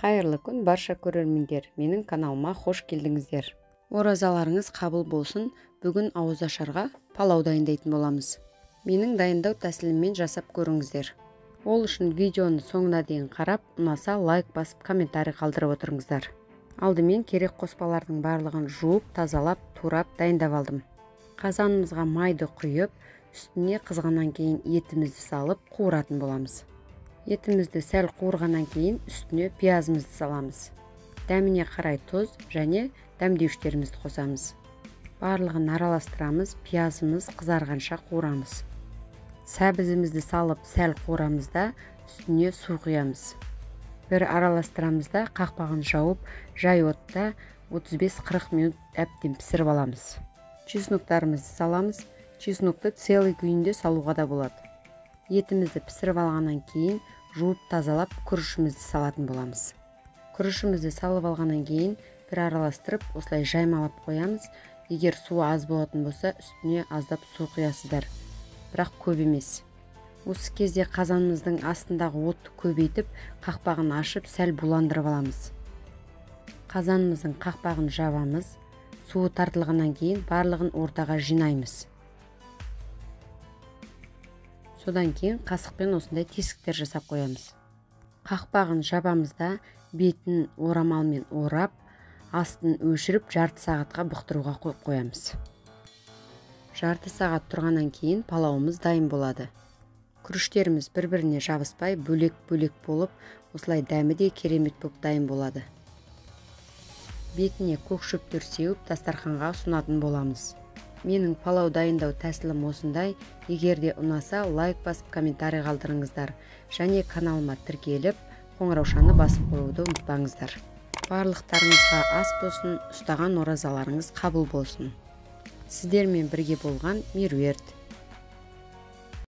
Қайырлы күн, барша көрермендер, менің каналыма хош келдіңіздер. Оразаларыңыз қабыл болсын. Бүгін ауызашарға палау дайындайтын боламыз. Менің дайындау тәсіліммен жасап көріңіздер. Ол үшін видеоны соңына дейін қарап, ұнаса лайк басып, комментарий қалдырып отырыңыздар. Алдымен керек қоспалардың барлығын жуып, тазалап, турап, дайындап алдым. Қазанымызға майды құйып, үстіне қызғаннан кейін етімізді салып қуыратын боламыз. Етімізді сәл қуырғаннан кейін үстіне пиязымызды саламыз. Дәміне қарай тұз және дәмдеуіштерімізді қосамыз. Барлығын араластырамыз, пиязымыз қызарғанша қуырамыз. Сәбізімізді салып сәл қуырамыз да үстіне су құямыз. Бір араластырамыз да қақпағын жауып, жай отта 35-40 минут әбден пісіріп аламыз. Чесноктарымызды саламыз. Чеснокты целый күйінде салуға да болады. Етімізді пісіріп алғаннан кейін жуып тазалап күрішімізді салатын боламыз. Күрішімізді салып алғаннан кейін бір араластырып, осылай жаймалап қоямыз. Егер суы аз болатын болса, үстіне аздап су құясыздар, бірақ көп емес. Осы кезде қазанымыздың астындағы отты көбейтіп, қақпағын ашып, сәл буландырып аламыз. Қазанымыздың қақпағын жабамыз. Суы тартылғаннан кейін барлығын ортаға жинаймыз. Содан кейін қасықпен осындай тесіктер жасап қоямыз. Қақпағын жабамыз да бетін орамалмен орап, астын өшіріп, жарты сағатқа бұқтыруға қойып қоямыз. Жарты сағат тұрғаннан кейін палауымыз дайын болады. Күріштеріміз бір-біріне жабыспай, бөлек-бөлек болып, осылай дәмі де керемет болып дайын болады. Бетіне көк шөптер сеуіп, дастарханға ұсынатын боламыз. Менің палау дайындау тәсілім осындай. Егер де ұнаса, лайк басып, комментарий қалдырыңыздар. Және каналыма тіркеліп, қоңыраушаны басып қоюды ұмытпаңыздар. Барлықтарыңызға ас болсын, ұстаған оразаларыңыз қабыл болсын. Сіздермен бірге болған Меруерт.